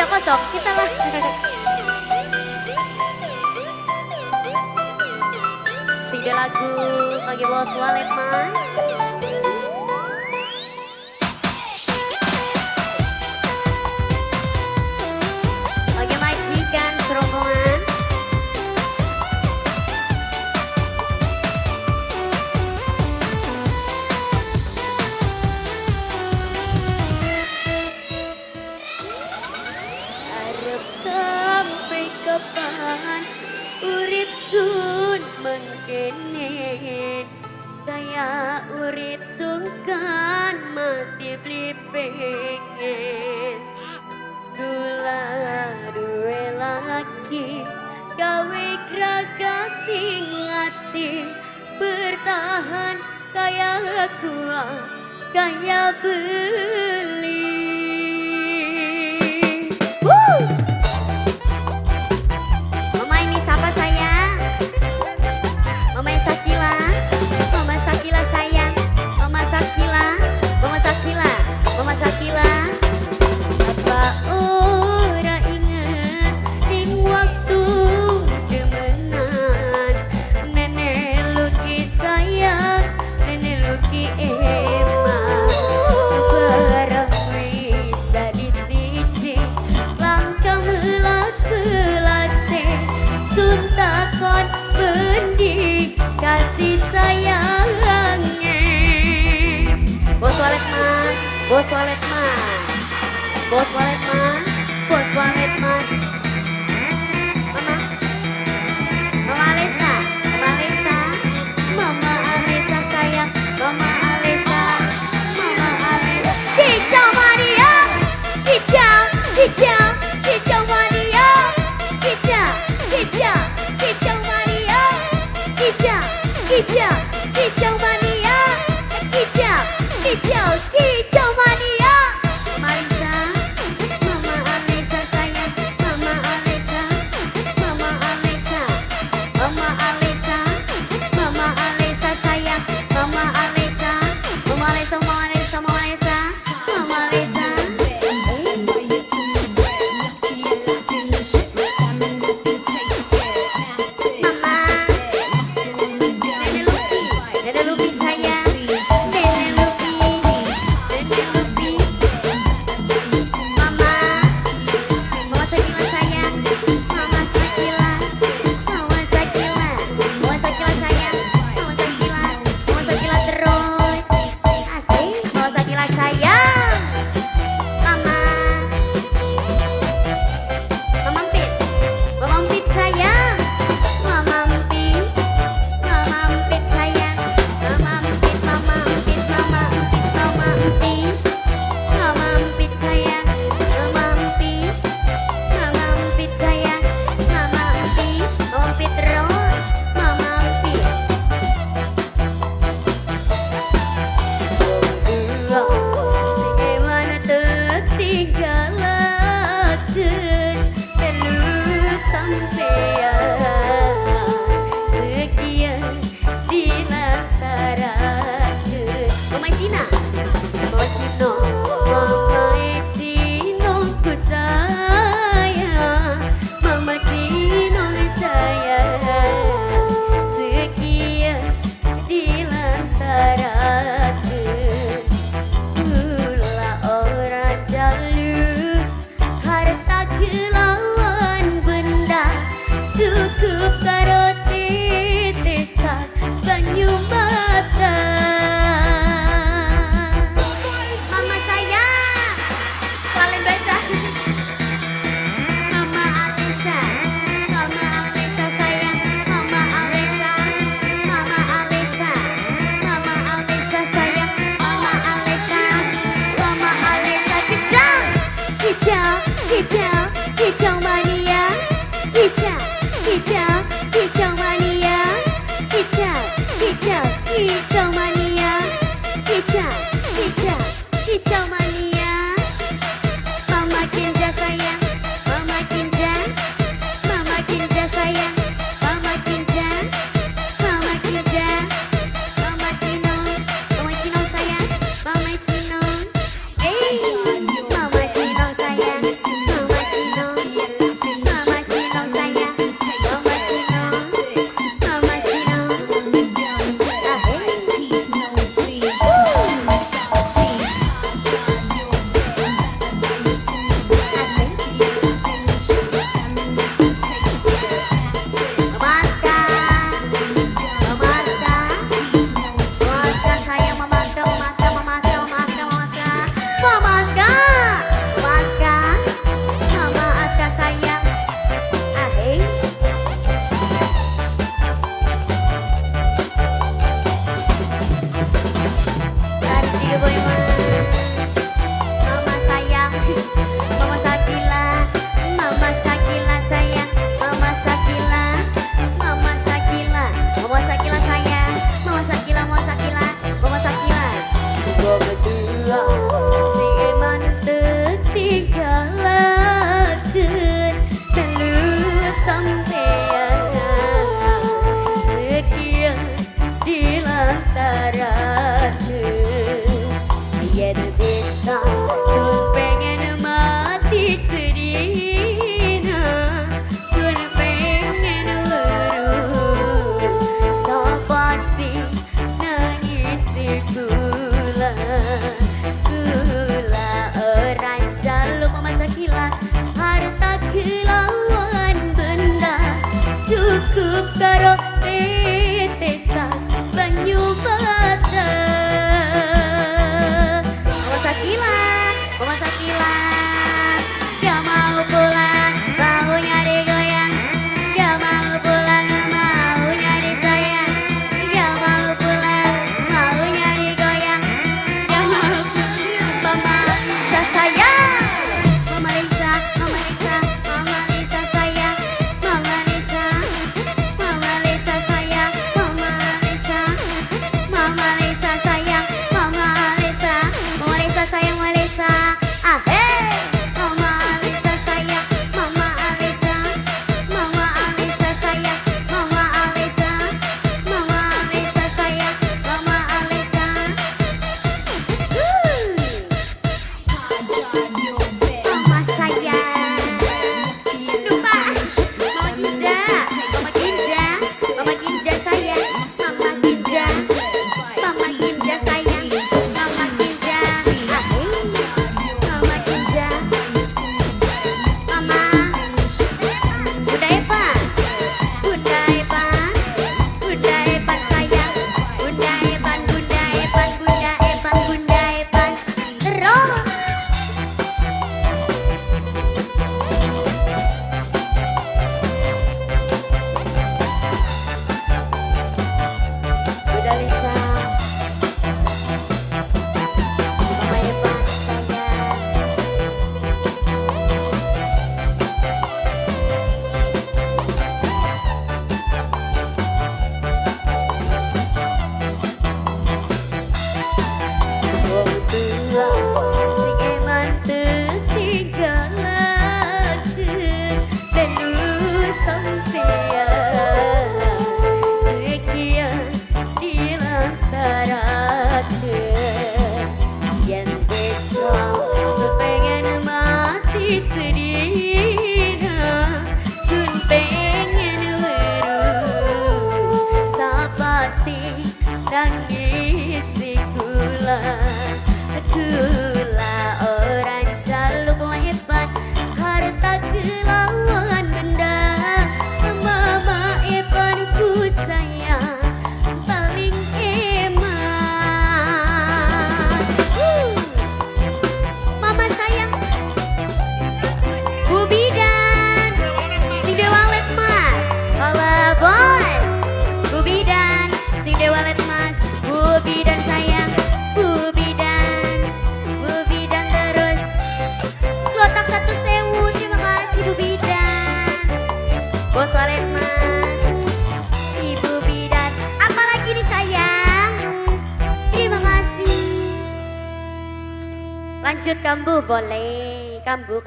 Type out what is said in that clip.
ya kosong, kita lah. Sing lagu bagi bos Walet Mas. Bagi majikan serombongan. Arep sampai kapan urip sun mengkene, kaya urip sungkan mati beli pengen. Kula duwe laki gawe kragas ning ati, bertahan kaya gua kaya beli. Woo! Mama ini siapa sayang? Mama Sakila, Mama Sakila sayang, Mama Sakila, Mama Sakila, Mama Sakila. Apa ora inget ning waktu demenan, nenek Luki sayang, nenek Luki emang. Barang wis dadi siji, langkah melas-melase, sun takon bendi kasih sayangnya. Bos Walet Mas, bos Walet Mas, bos Walet Mas, bos Walet Mas. Mama, Mama Alesa, Mama Alesa, Mama Alesa sayang, Mama Alesa, Mama Alesa. Kicau mania, kicau, kicau, kicau mania, kicau, kicau, kicau mania, kicau, kicau, kicau mania, kicau, kicau, kicau mania. Marisa, Mama Alesa sayang, Mama Alesa, Mama Alesa, Mama Alesa, Mama Alesa sayang, Mama Alesa, Mama Alesa, Mama Alesa, Mama Alesa, Mama Alesa. Mama, Nenek Lupi, Nenek Lupi sayang, Nenek Lupi, Nenek Lupi. Mama, Mama Sakila sayang, Mama Sakila, Mama Sakila, Mama Sakila sayang, Mama Sakila, Mama Sakila terus. Asik, Mama Sakila sayang. Mama, Mama Empit, Mama Empit sayang, Mama Empit, Mama Empit sayang, Mama Empit, Mama Empit, Mama Empit, Mama Empit, Mama Empit sayang, Mama Empit, Mama Empit sayang, Mama Empit, Mama Empit terus, Mama Empit. Sing mana tertinggalaken perlu sampean sekian dilantaraken. Mama Cina, Mama Cina, Mama Cina ku sayang, Mama Cina sayang, sekian dilantaraken. Kula ora jaluk harta kelawan benda, cukup karo tetesan banyu mata. Mama sayang, kalian baca. Mama Alesa, Mama Alesa sayang, Mama Alesa, Mama Alesa, Mama Alesa sayang, Mama Alesa, Mama Alesa kicau, kicau, kicau, kicau mania, kicau, kicau, kicau mania, kicau, kicau, kicau mania, kicau, kicau, kicau mania. Mama Kinja sayang, Mama Kinja, Mama Kinja sayang, Mama Kinja, Mama Kinja, Mama Cino, Mama Cino sayang, Mama Cino, eh, Mama Cino sayang, Mama Cino. dina sun pengen weruh sapa sing nangisi kula. Kula ora njaluk lepat harta kelawan benda, Mama Epanku sayang paling eman. Mama sayang Bu Bidan sing dewalet mas, kala bos. Bu Bidan sing dewalet mas, Bu Bidan sayang, Bu Bidan, Bu Bidan terus. Klotak 1000, terima kasih Bu Bidan. Bos walet mas, Ibu Bidan. Apalagi nih sayang? Terima kasih. Lanjut kambu boleh, kambu.